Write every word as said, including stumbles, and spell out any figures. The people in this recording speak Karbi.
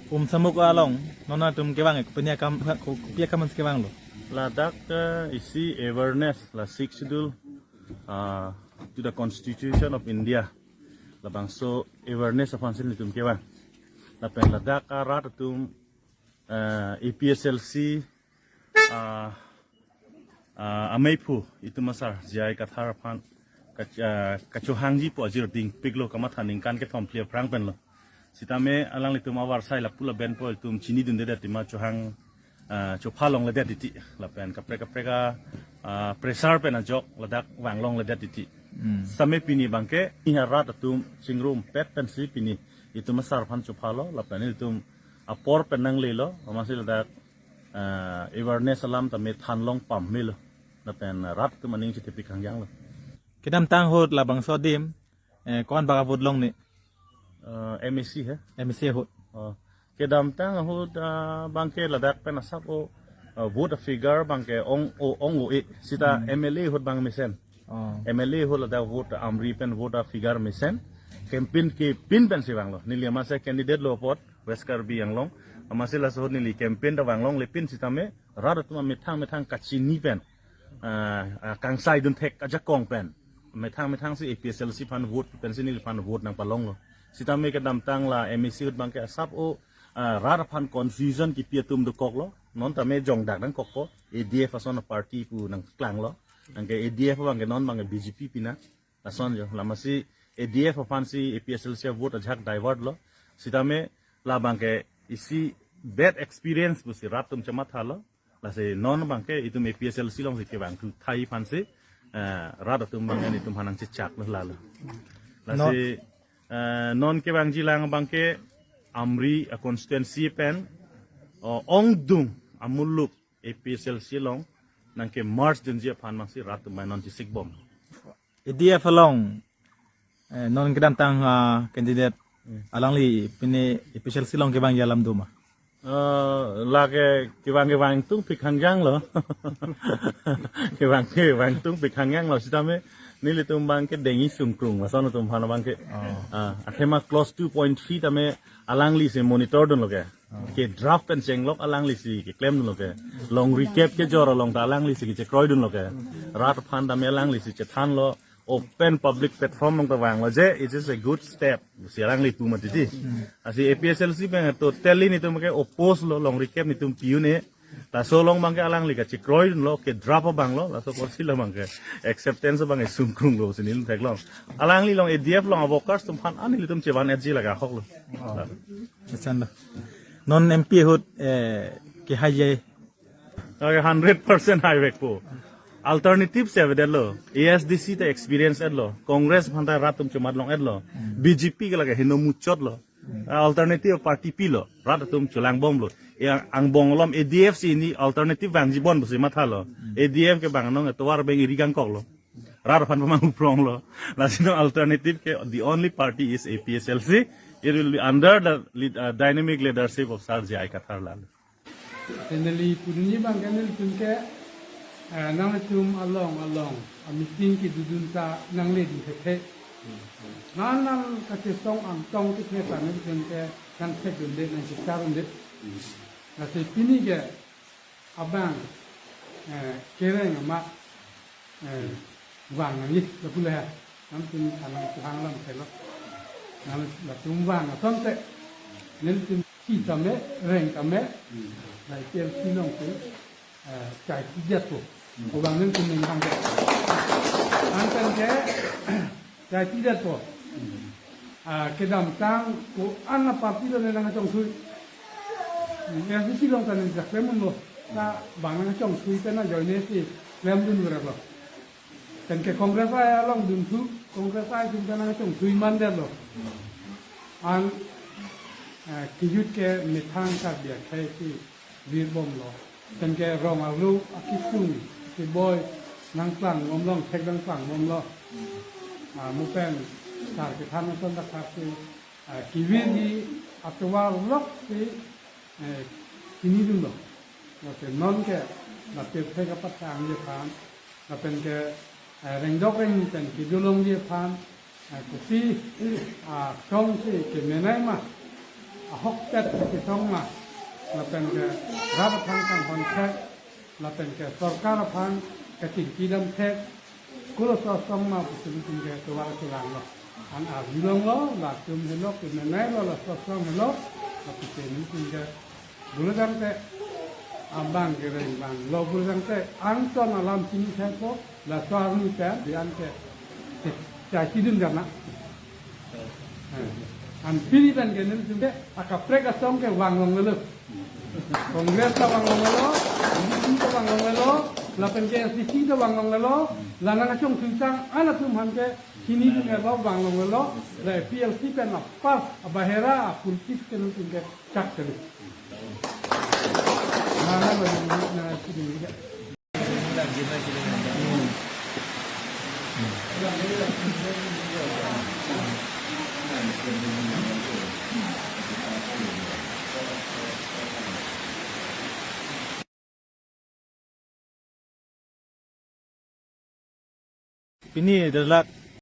Umsamuk along, non atum kevang, kopi akam, ko-, kopi akam kevanglo. Ladak, eh, isi awareness la Sixth Schedule, ah, to the Constitution of India. Labangso awareness aphansi nelitum kevang. Lapen ladak arat atum, eh, A P H L C, ah, ah, ameiphu itum asar J I Kathar aphan kach-, ah, kachohangji pu ajir dingpiklo, kamatha ningkan kethom phli aphrang penlo. Sitame alanglitum avarsai lapu labenpo itum chinidundedet, tima chohang, ah, chopha longledet titi. Lapen kaprek kaprek a, ah, pressure pen ajok ladak vang longledet titi. Hmm. Sitame pini abangke, ni ha rat atum chingrumpet pensi pini itum asar aphan chophalo, lapen itum apor pen nanglelo, amatsi ladak, ah, awareness alam tame thanlong pamelo. Lapen rat atum aning chitepik hangjanglo. Kedamtang ahut labangso adim, eh, ko-an bak a-vote longni? Eh, M A C he? M A C ahut. Oh. Kedamtang ahut, ah, abangke ladak pen asap o, ah, vote a-figure abangke ong o, ong o e. Sita Hmm. M L A ahut abang mesen. Oh. M L A ahut ladak vote Amri pen vote a-figure mesen. Campaign kepin pensi vanglo. Neli amatsi candidate lo apot West Karbi Anglong. Amatsi laso ahut neli campaign ta vang longle pin sitame rat atum amethang methang kachini pen, ah, ah, kangsaidun thek ajakong pen, methang methang si A P H L C aphan vote pensi neliphan vote nangpalonglo. Sitame kedamtang la M A C ahut abangke asap o, ah, rat aphan confusion kipi atum dokoklo. Non tame jongdak nangkokpo. A D F ason party pu nangklanglo. Anke A D F abangke non abangke B J P pina. Lason jo. Lamatsi A D F aphansi A P H L C a-vote ajahak divert lo. Sitame labangke isi bad experience pusi rat atum chemathalo. Lasi non abangke itum A P H L C alongsi kevang thu thai aphansi, eh, rat atum abangke itum aphan nangchechaklo lalo. Lasi, eh, non kevangjilang abangke Amri a-constituency pen, o, ongdung amuluk A P H L C along nangke-merge dunji aphan abangsi rat atum bai non chesikbom. A D F along, eh, non kedamtang, ah, candidate Hmm. alangli pine A P H L C along kevangji alam doma? Eh, lake kevang kevang tungpik hangjanglo. Kevang kevang tungpik hangjanglo. Sitame nelitum abangke dengji sungkrung. Lason atum aphan abangke. Oh. Ah, athema clause two point three tame alanglisi monitor dunlo ke. Ke draft pen chenglok alanglisi keklem dunlo ke. Long recap kejor along ta alanglisi kechekroidunlo ke. Rat aphan tame alanglisi chethanlo. Open public platform along ta vanglo je, it is a good step. Si alangli pu mati ti. Lasi A P H L C abang totally nelitum ke oppose lo, long recap nelitum pi un-e. Laso along abangke alangli kachekroidunlo, ke draft abanglo, laso apotsi labangke acceptance abangke sungkrunglo si nelitum theklong. Alangli along A D F along a-workers atum aphan ani nelitum chevan-etji lake ahoklo. Oh. Lason lo. Non M P ahut, eh, kehai je. Okay, hundred percent haivekpo. Alternative si avedetlo. A S D C ta experience etlo. Congress aphan ta rat atum chomatlong-etlo. Hmm. B J P ke lake heno muchotlo. Hmm. Alternative party pilo. Rat atum cholangbomlo. Ya angbong alom A D F si ni alternative vangjibom pusi mathalo. Hmm. A D F ke bang anong atovar beng iri kangkoklo. Rat aphan pamang upronglo. Lasi non alternative ke the only party is A P H L C. It will be under the lead, uh, dynamic leadership of Sir J I Kathar lalo. Te neli pudunji abangke nelitum ke, eh, nangtum along along a-meeting kedodun ta nangledun thekthe. Nang nang kachesong angtong thekthe ta nelitum ke nangthekdunde nangkecharunde. Lasi pini ke abang, eh, kereng amat, eh, vang nangji lapu le ha. Nangtum aphan nangkehang alam thelo. Nang latum vang asonte. Nelitum si tame, reng tame. Hmm. Nai kel si nong tu, eh, chai tijat po. Hmm. Obang nelitum nang vang ke. Antan ke, chai tijat po. Hmm. Ah, kedamtang ko-an aparty lo ne nangchongthui. Hmm, ya si long ta ne jak lemon lo. Ta bang nangchongthui ta na joine si lemdun berak lo. Pen ke Congress ai along dunthu, Congress ai atum ta nangchongthui mandetlo. An, eh, kejut ke methang Karbi akhei si virbomlo. Pen ke rong arlo akisung keboi nangklangbomlo, thek nangklangbomlo. Ah, mo pen sar kethan ason ta khat si, ah, kevirji atovar lok si, eh, chinidunlo. Lasi non ke, la pirthe kapathangji aphan, lapen ke, eh, rengdok rengni pen kedolongji aphan, eh, kopi, ah, song si kemenei ma, ahokpet kesong ma, lapen ke rat aphan kanghon thek, lapen ke sorkar aphan kachingki dam thek, kolo asong ma pusi nelitum ke tovar kelang lo. An arjulong lo, latum helo, kemenai lo, laso asong helo, lapusi nelitum ke bule tangte abang kereng bang lo bule tangte angton alam chini thekpo, laso arni pen di an ke chachidun jana. Eh, an pini pen ke nelitum ke akaprek asong ke vanglonglelo. Congress ta vanglonglelo, B J P ta vanglonglelo, lapen ke N C P ta vanglonglelo, la nangkachongthui tang an atum aphan ke chinidun elo vanglonglelo, la A P H L C pen apar abahera apolitics ke nelitum ke chak kali. Nana bagi na sini ya. Pini derlak